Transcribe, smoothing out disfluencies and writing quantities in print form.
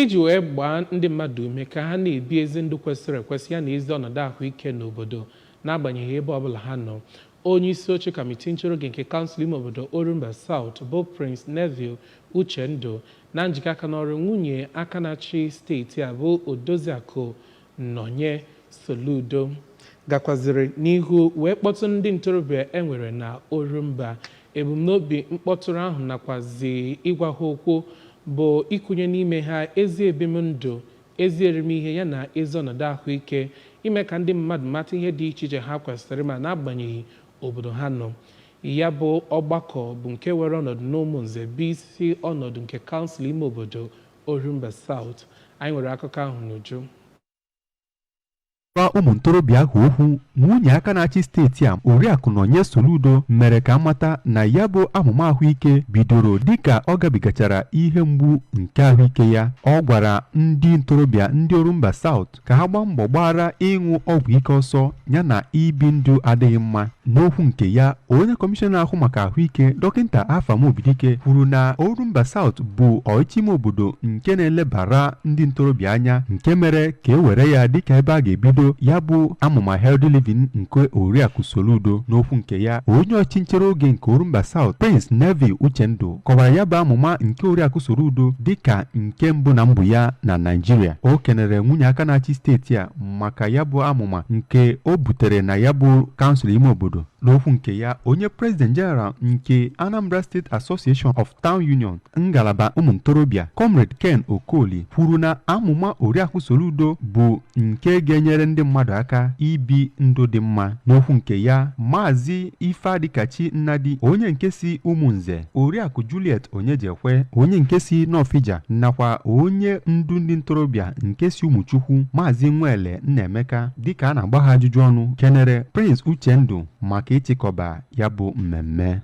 Iji wee gbaa ndị mmadụ ume ka ha na-ebi ezi ndụ kwesịrị ekwesị ya na ezi ọnọdụ ahụike n'obodo n'agbanyeghị ebe ọbụla ha nọ, onye isi oche kamitii nchere oge nke kansụl ime obodo Orumba South bụ Prince Neville Uchendụ na njikọ aka n'ọrụ nwunye aka na-achị steeti a bụ Odoziakụ Nonye Soludo gakwaziri n'ihu wee kpọtụ ndị ntorobịa e nwere na Orumba. Ebumnobi mkpọtụrụ ahụ nakwazi ịgwa ha okwu bụ ịkụnye n'ime ha ezi ebimndụ, ezi erimihe ya na ezi ọnọdụ ahụike, ime ka ndị mmadụ mata ihe dị iche iche ha kwesịrị ma n'agbanyeghị obodo ha nọ. Ya bụ ọgbakọ bụ nke were ọnọdụ n'Ụmụnze bụ isi ọnọdụ nke kansụl ime obodo Orumba South. Anyị nwere akụkọ ahụ n'uju. Gwa ụmụ ntorobịa ahụ okwu, nwunye aka na-achị steeti a, Oriakụ Nonye Soludo, mere ka amata na ya bụ amụma ahụike bidoro dịka ọ gabigachara ihe mgbu nke ahụike ya. Ọ gwara ndị ntorobịa ndị Orumba South ka ha gbaa mbọ gbara ịṅụ ọgwụ ike ọsọ yana ibi ndụ adịghị mma. N'okwu nke ya, onye kọmishọna ahụ maka ahụike, Dọkịta Afam Obidike, kwuru na Orumba South bụ ọchịchị ime obodo nke na-elebara ndị ntorobịa anya, nke mere ka e were ya dịka ebe a ga-ebido ya bụ amụma healthy living nke Oriakụ Soludo. N'okwu nke ya, onye ọchị nchere oge nke Orumba South, Prince Neville Uchendụ, kọwara ya bụ amụma nke Oriakụ Soludo dịka nke mbụ na mbụ ya na Naịjirịa. O kenere nwunye aka na-achị steeti a maka ya bụ amụma nke o butere na ya bụ kansụl ime obodo. N'okwu nke ya, onye President General nke Anambra State Association of Town Union, ngalaba ụmụ ntorobịa, Comrade Ken Okoli, kwuru na amụma Oriakụ Soludo bụ nke ga-enyere ndị mmadụ aka ibi ndụ dị mma. N'okwu nke ya, Maazị Ifeadịkachi Nnadi, onye nke si Ụmụnze, Oriakụ Juliet Onyejekwe, onye nke si Nọfija, nakwa onye ndu ndị ntorobịa nke si Ụmụchukwu, Maazị Nwele Nnaemeka, dịka a na-agba ha ajụjụ ọnụ, kenere Prince Uchendụ maka ịchịkọba ya bụ mmemme.